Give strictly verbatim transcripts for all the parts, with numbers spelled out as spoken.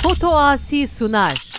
Foto Asi Sunar.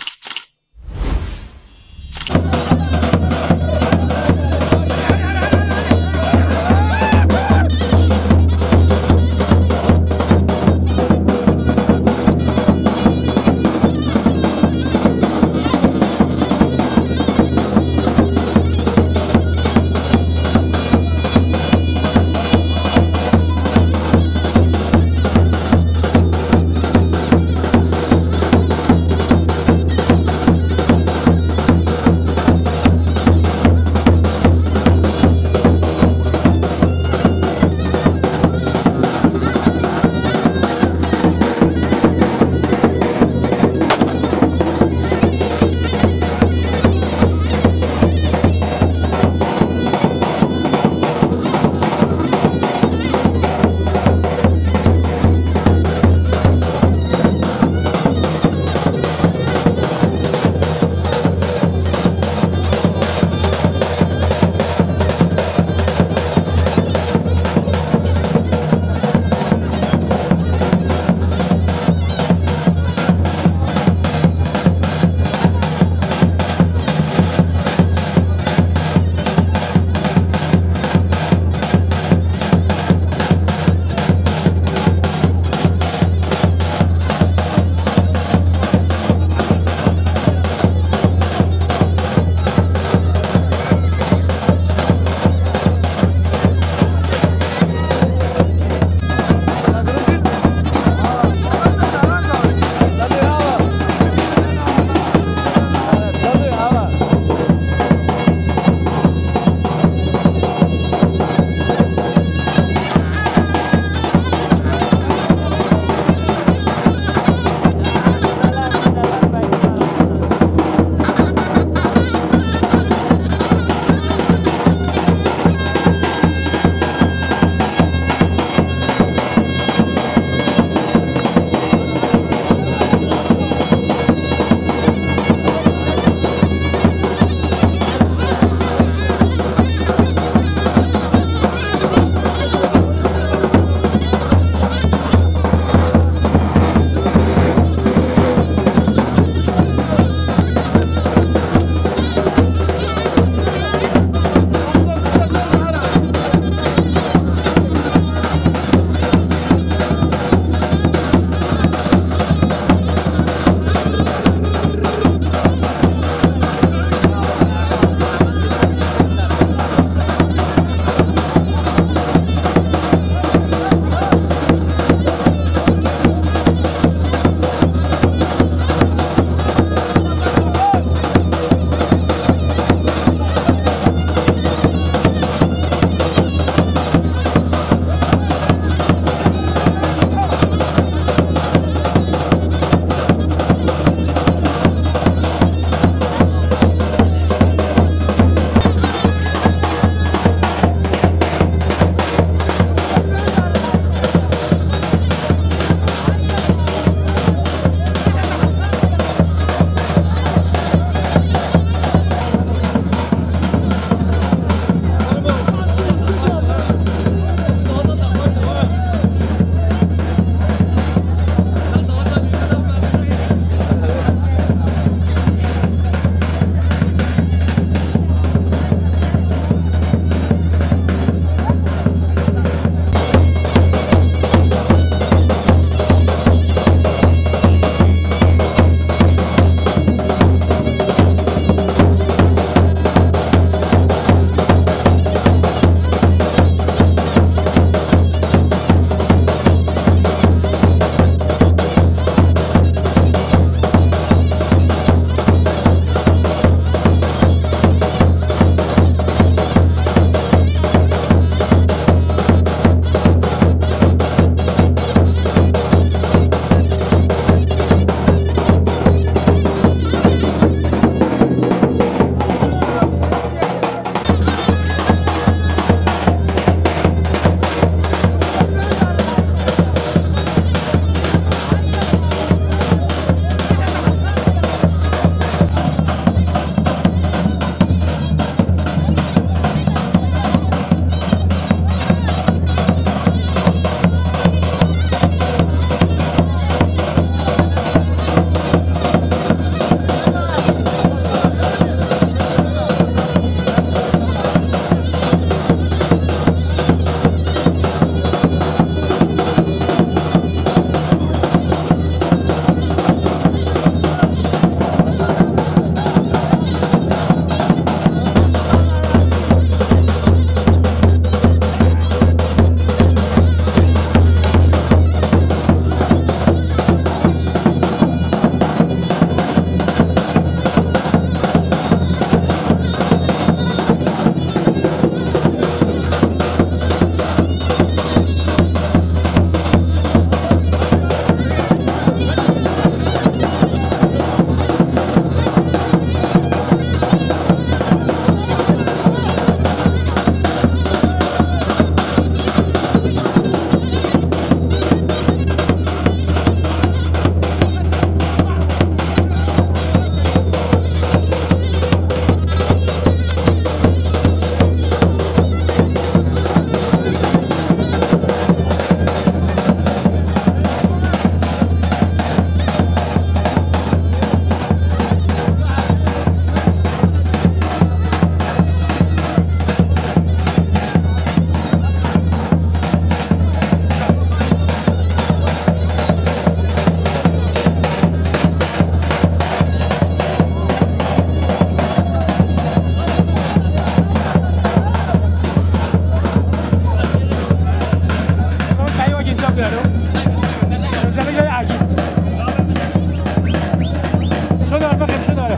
Şöyle bakayım, şöyle.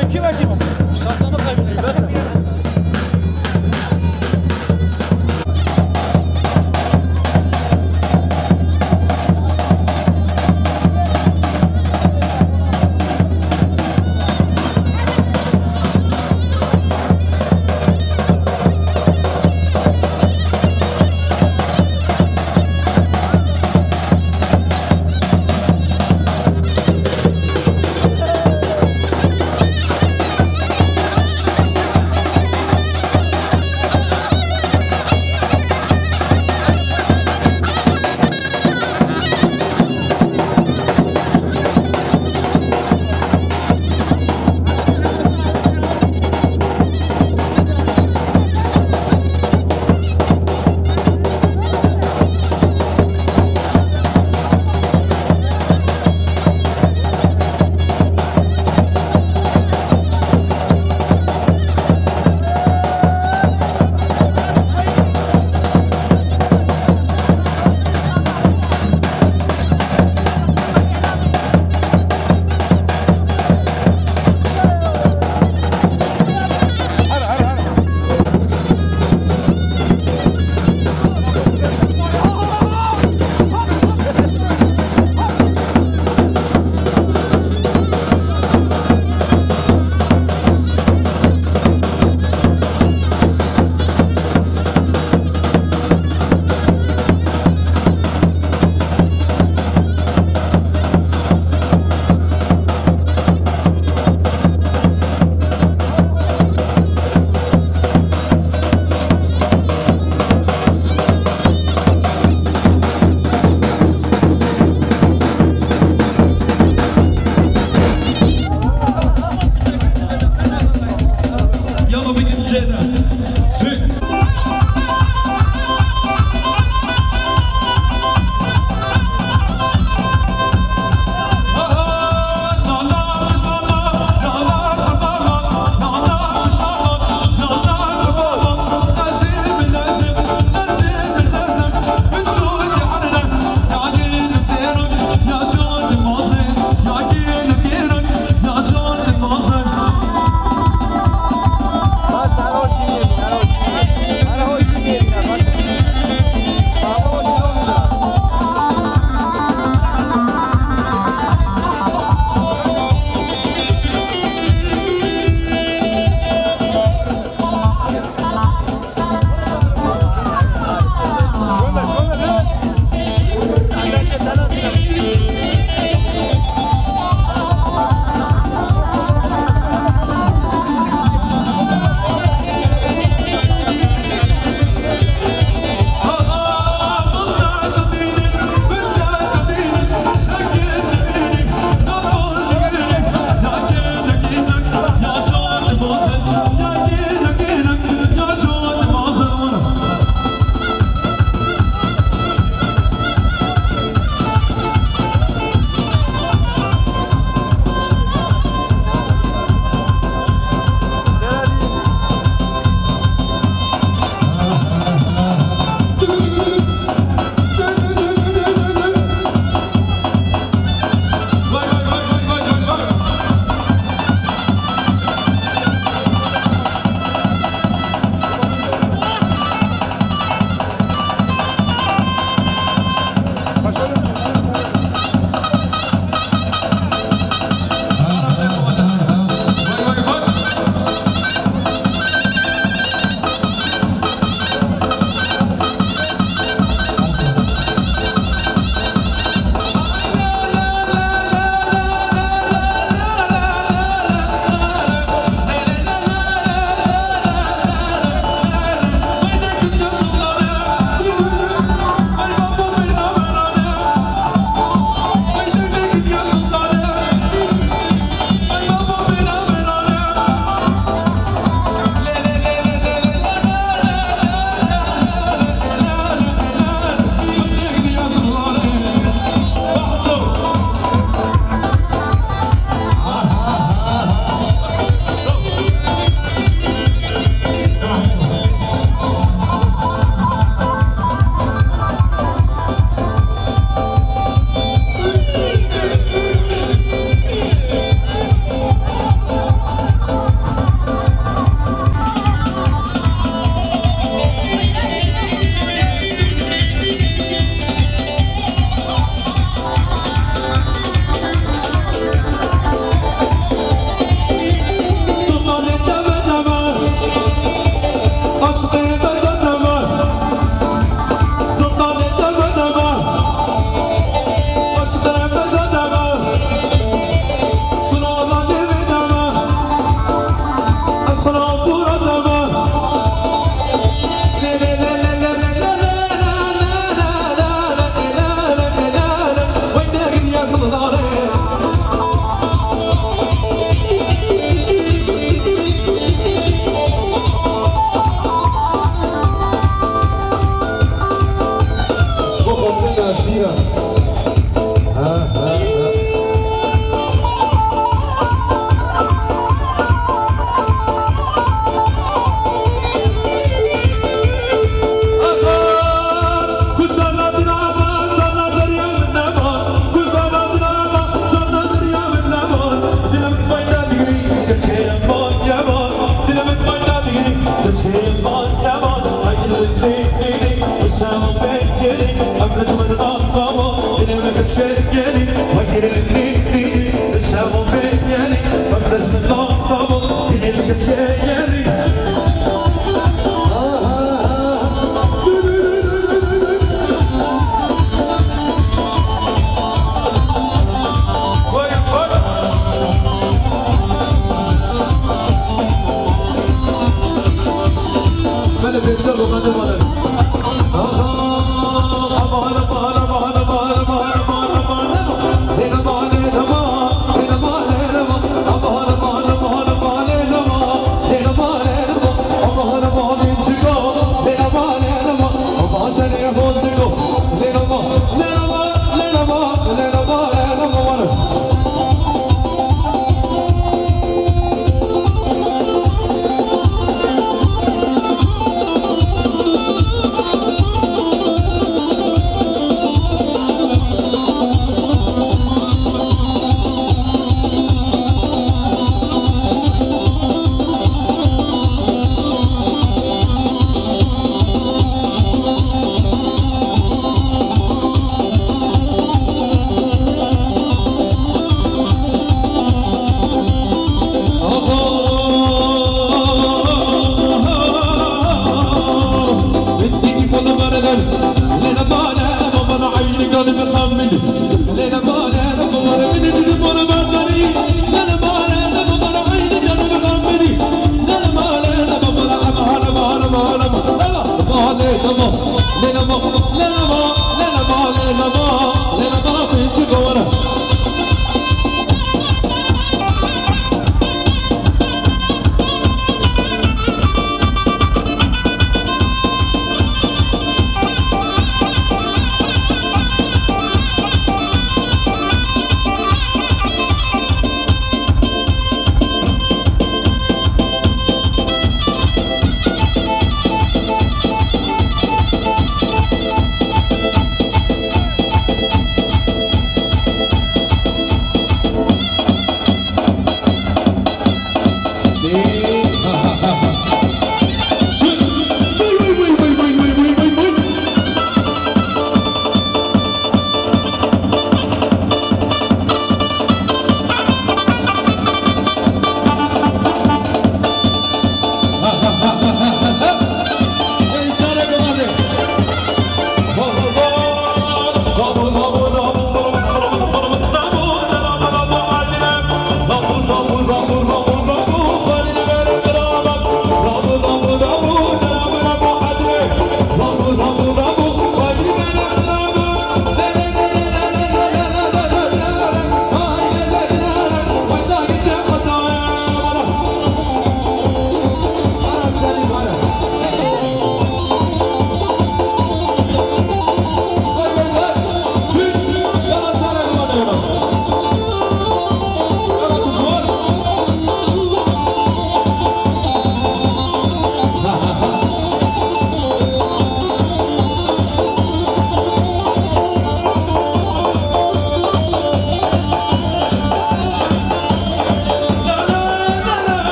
Peki bakayım. Şartlarını kaybedecek, ben sen.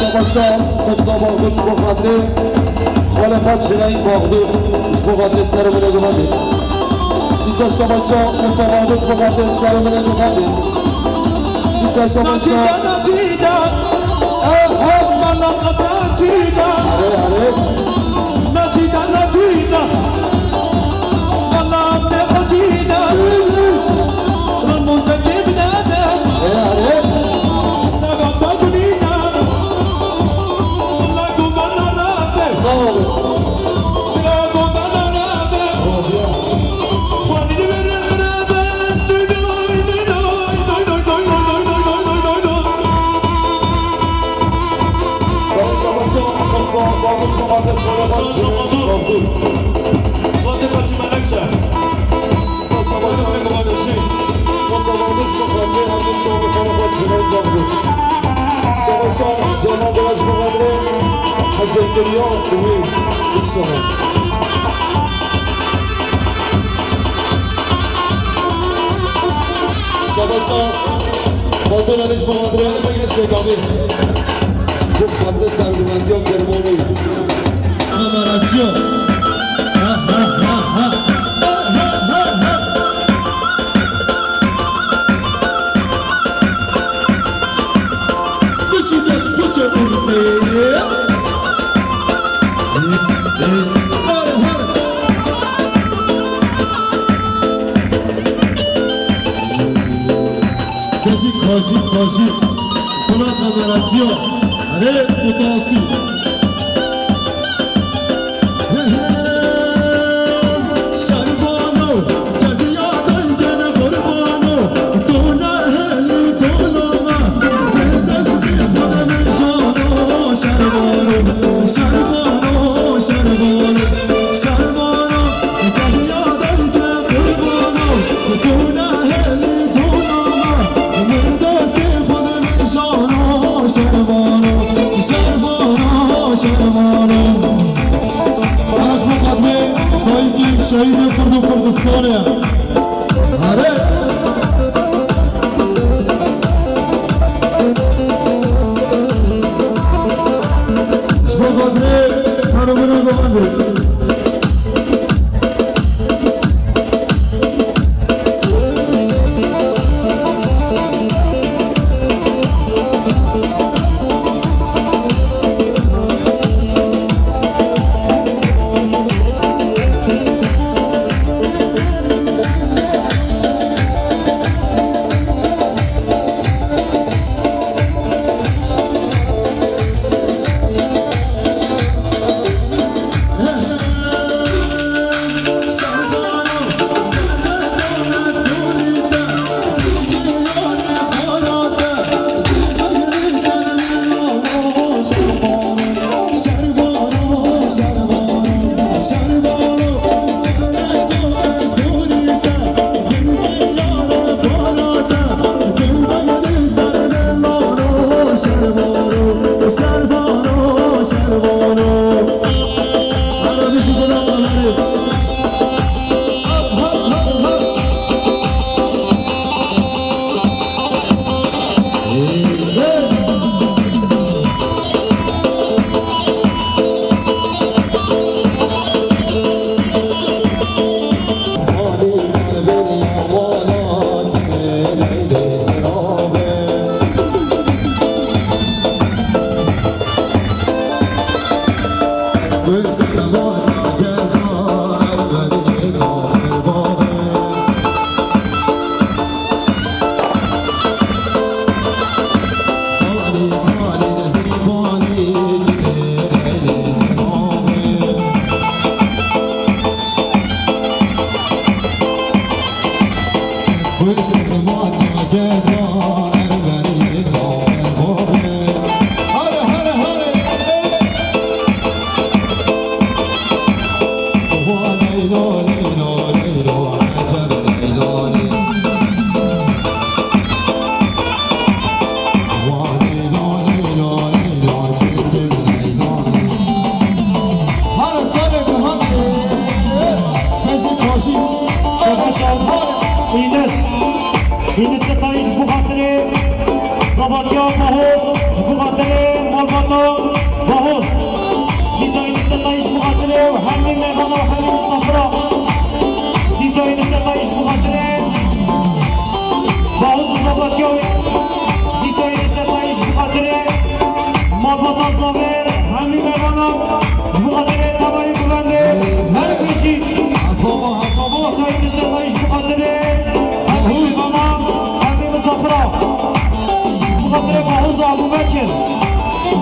Şabaşa Mustafa Xweş bo xatirê xalê xwe Çinayî Baxdû ji bo xatirê ser û milê guhandê. Dîsa şabaşa Mustafa Xweş bo xatirê ser û milê guhandê. Dîsa şabaşa. Erê, erê. Savaşa Cemal Deraş Muhammed, Hezekeriya Uwe, inşallah. Savaşa Fadil Aliş Muhammed, Meclis Bekami. Bu kadro sergilendiği Germany. Kameracı. Ha, ha, ha, ha. Ha, ha, ha, ha. Biçi dest, biçi urtê. Kajik, kajik, kajik. Buna kameracı yok. Hadi, bu da olsun. Şervano, keziya daygen qurbano, dona heli dolama, destê xwe de min jano, şervano, şervano, şervano, şervano, keziya daygen qurbano, dona heli dolama, min destê xwe de min jano, şervano, şervano, şervano. Aras Muqadme, dayikê şehîdê Kurd û Kurdistanê. Are! Ji bo xatirê xanimina guhandê. Ebûbekir,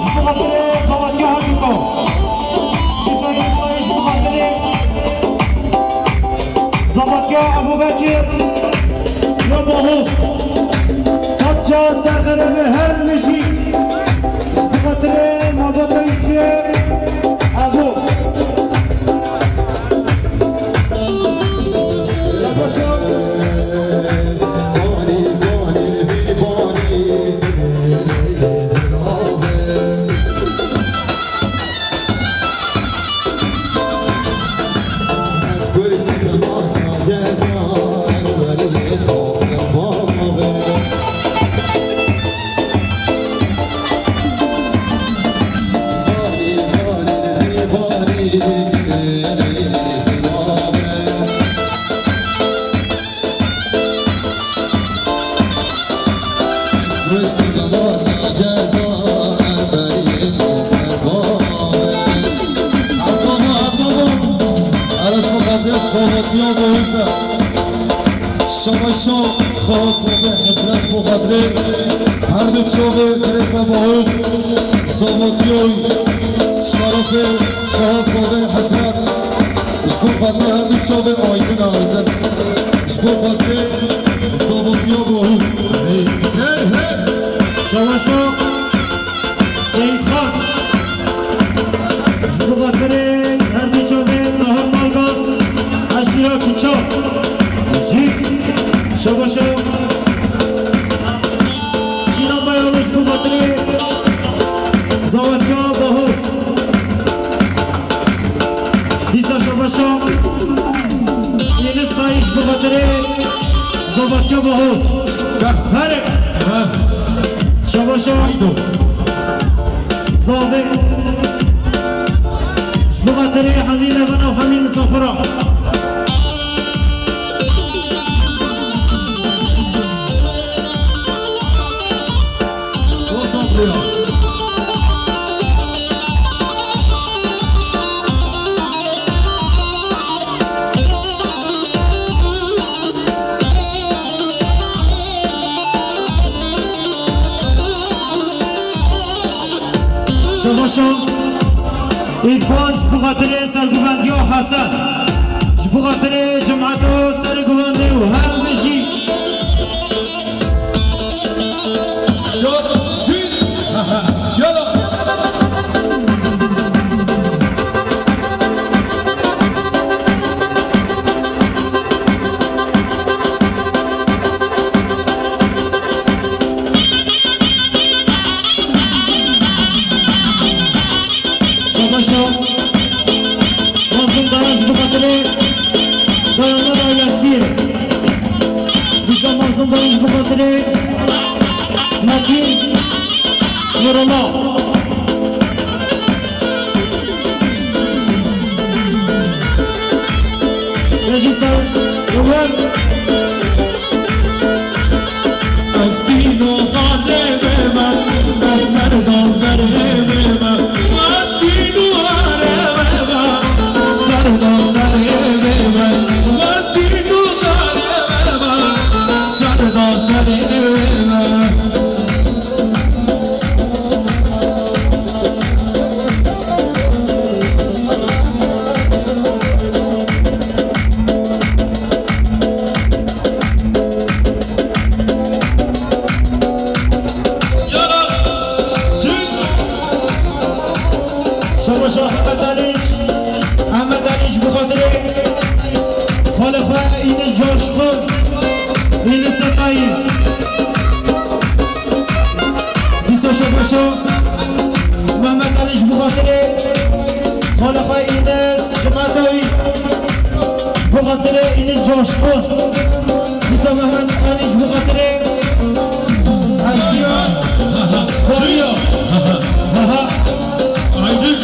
ji bo xatirê Zavatya Herdiko. Dîsa yê ji bo xatirê Zavatya Ebûbekir ya Bahûs. Sed cas derxerebe her mijî. Ji bo xatirê malbata Yûsfê Ebû. Şabaş. Şabaşa xwe Zavê Hezret bo xatirê her du çavê Xelîfe Bahûs, Zavatiyoy, şerefê xwe Zavê Hezret. Ji bo xatirê her du çavê aydin aydin. Ji bo xatirê Zavatiya Bahûs. Hey, hey, hey. Şabaşa Seyîd Xan. Ji bo xatirê her du çavê Tahir Malgaz, eşîra Kîça. Jî şabaşa Sînan Bayalo ji bo xatirê Zawatiya Bahûs. Dîsa şabaşa Yunus Tayî ji bo xatirê Zavatiya Bahûs. Here. Şabaşa Zavê. Ji bo xatirê Hemî Levana û Hemî Misafira. Şabaşa Îrfan ji bo xatirê serguvendiya Hesen. Ji bo xatirê cemaeta serguvendê û her bijî. Yala. Şabaşa Mazlum Dara ji bo xatirê Dayanlar ailesiyê. Dîsa Mazlum Dara ji bo xatirê Metin Nurullah. Rejîser Ömer. Şabaşa Ehmed Alîç, Ehmed Alîç bi xatirê xalê xwe Înis Coşkun, Înis Setayî. Dîsa şabaşa Mehmet Alî ji bo xatirê xalê xwe Înis Cimatoyî, ji bo xatirê Înis Coşkun. Dîsa Mehmet Alî ji bo xatirê Asiya Koriya. Aha. Aydın.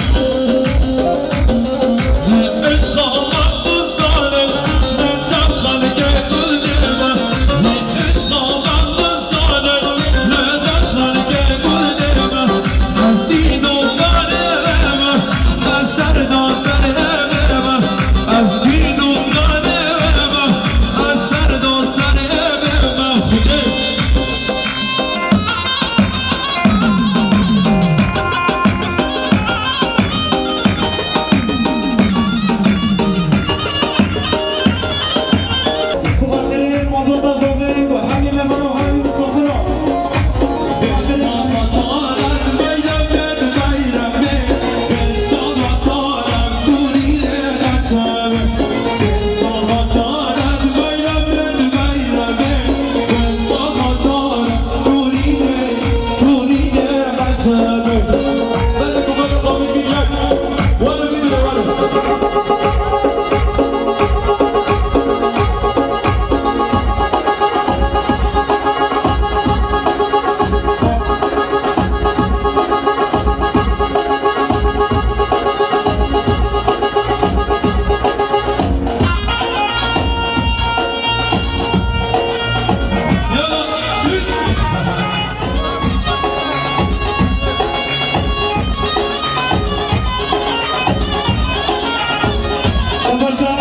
Şabaşa.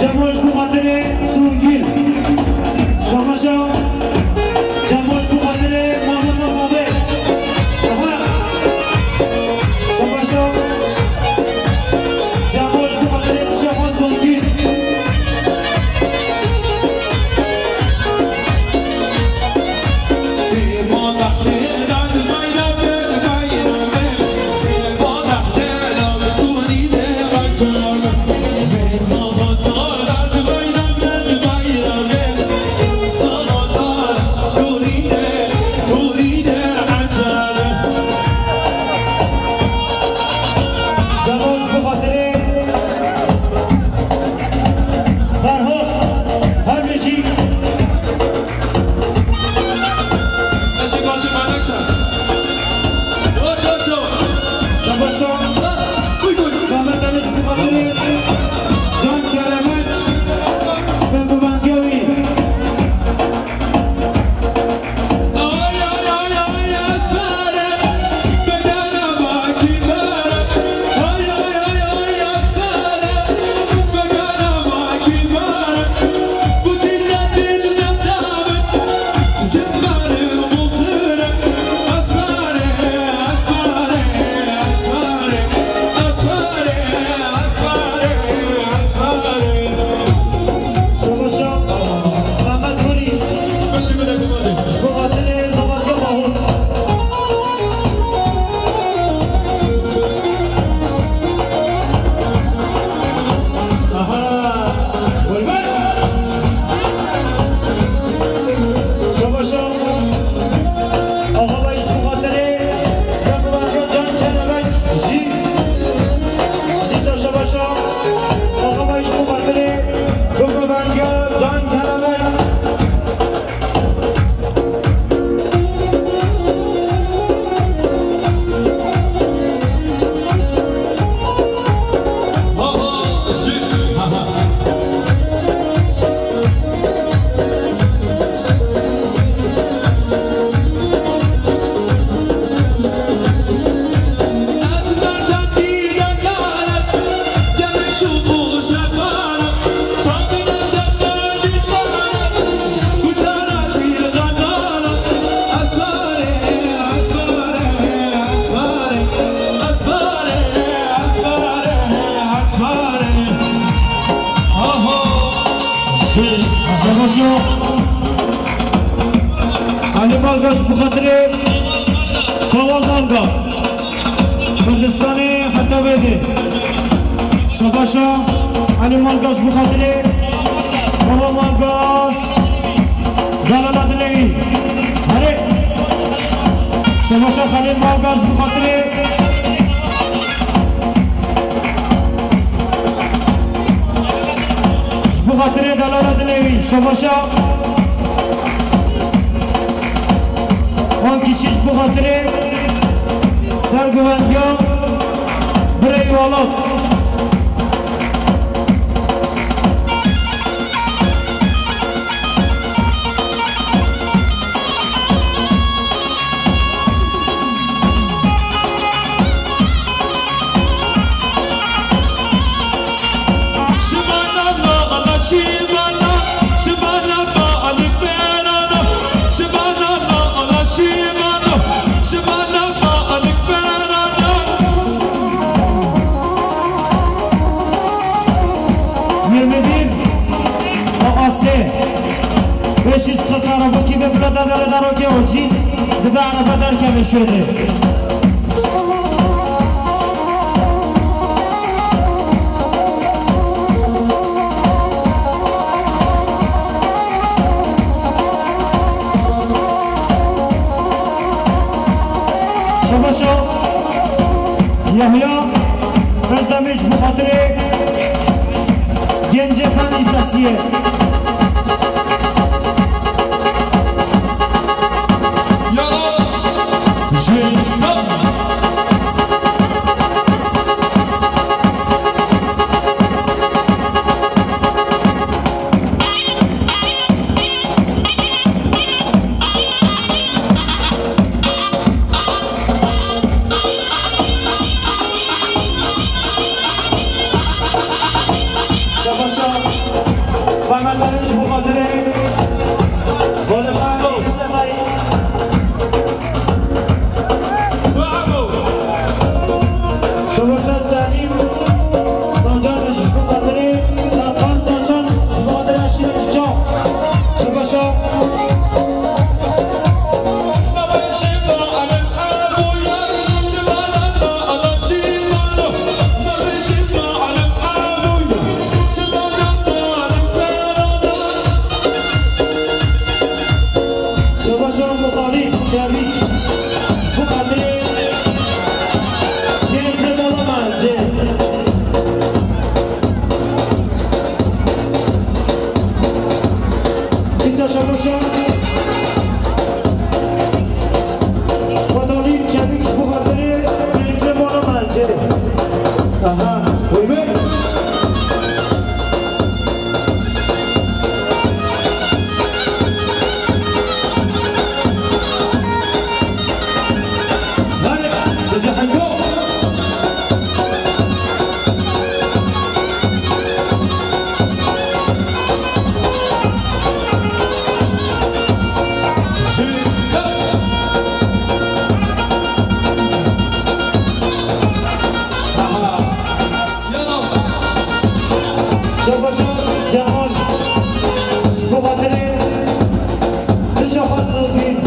Cem Hoş bu xatirê Sûngîl. Şabaşa. Cem Hoş bu xatirê Mehmet Afabe. Aha. Şabaşa. Cem Hoş bu xatirê Şaban Sûngîl. Demoç bi xatirê Ferhat, her bijî. Eşi karşı Menekşe. Şabaşa. Mehmet Deniz bi xatirê Can Kelemenç, bingûvendiya wî. Aha! Hurmet! Şabaşa! Axa Bayîş bi xatirê Can Kelebek jî. Dîsa şabaşa! Axa Bayîş bi xatirê Can Kelebek. Şabaşo. Ali Malgaş bi xatirê Kawa Malgas. Kurdistanê heta vê dê. Şabaşa Elî Malgaş bi xatirê Baba Malgas. Delala dilê wî. Herê. Şabaşa Xelîl Malgaş bi xatirê. Ji bi xatirê delala dilê wî. Şabaşa. Wan kişî ji bo xatirê serguvendiya birê welat. Şibana nala, şibana, şibana balik berana, şibana nala, şibana, şibana balik berana. Yirmi bir A A S. Beş yüz kırk araba ki ve burada da da roke oji. Dibe araba derken şöyle. Paşa Yahya Özdemir ji bo xatirê Gencê Fen Lisesiyê. Şabaşa, Mehmet Ali ji bo xatirê Xalid Ali Mustafayî. Şabaşa Selîm Sacan ji bo xatirê Serkan Sacan ji bo xatirê Eşîrê Çiçax. Şabaşa. Şabaşa Mutalîb Çevîk, ji bo xatirê Gencê Mala Mencê. Îsa şabaşa Mutalîb Çevîk ji bo xatirê Gencê Mala Mencê. Aha, wê be. Şabaşa Cemal, ji bo xatirê Dişa xwe Silvîn.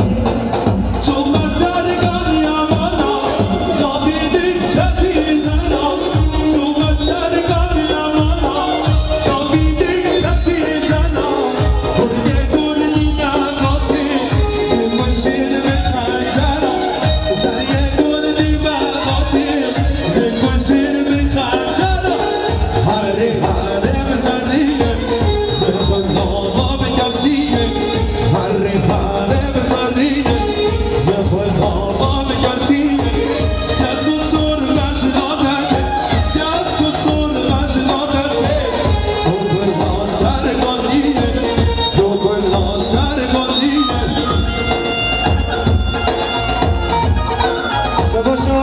Şabaşa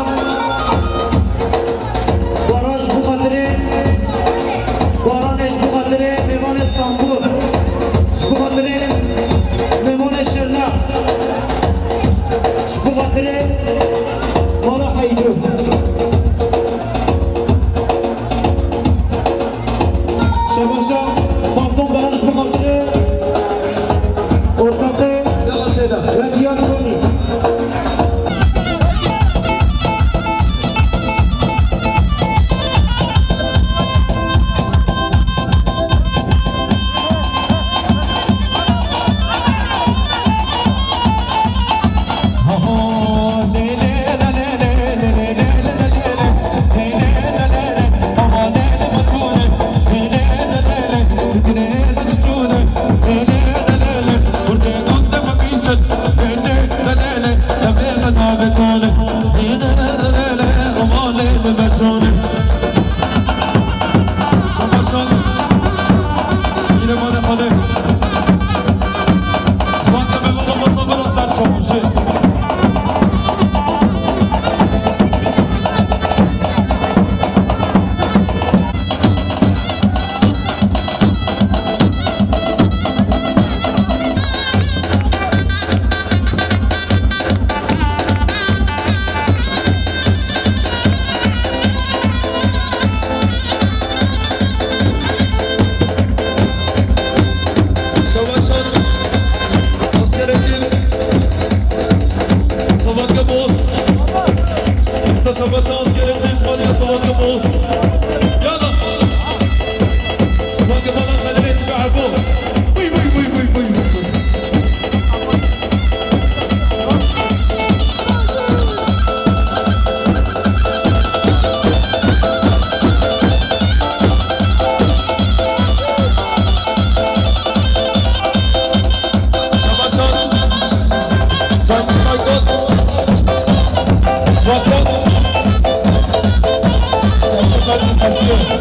Baran ji bo xatirê, Baranê ji bo xatirê mêvanê Stenbul, ji bo xatirê mêvanê Şirnex, ji bo xatirê mala Heydû. Şabaşa Baston Baran ji bo xatirê ortaqê Rediyar Konî. Şewaşan askeretin Savat Gamos. Îsa şevaşa askeretin Şmaniya Savat Gamos. Yala. Savat Gamos, xelê sibehbo. Buy, buy, buy, buy, buy, buy. Vatan. Gerçekten bir sesi.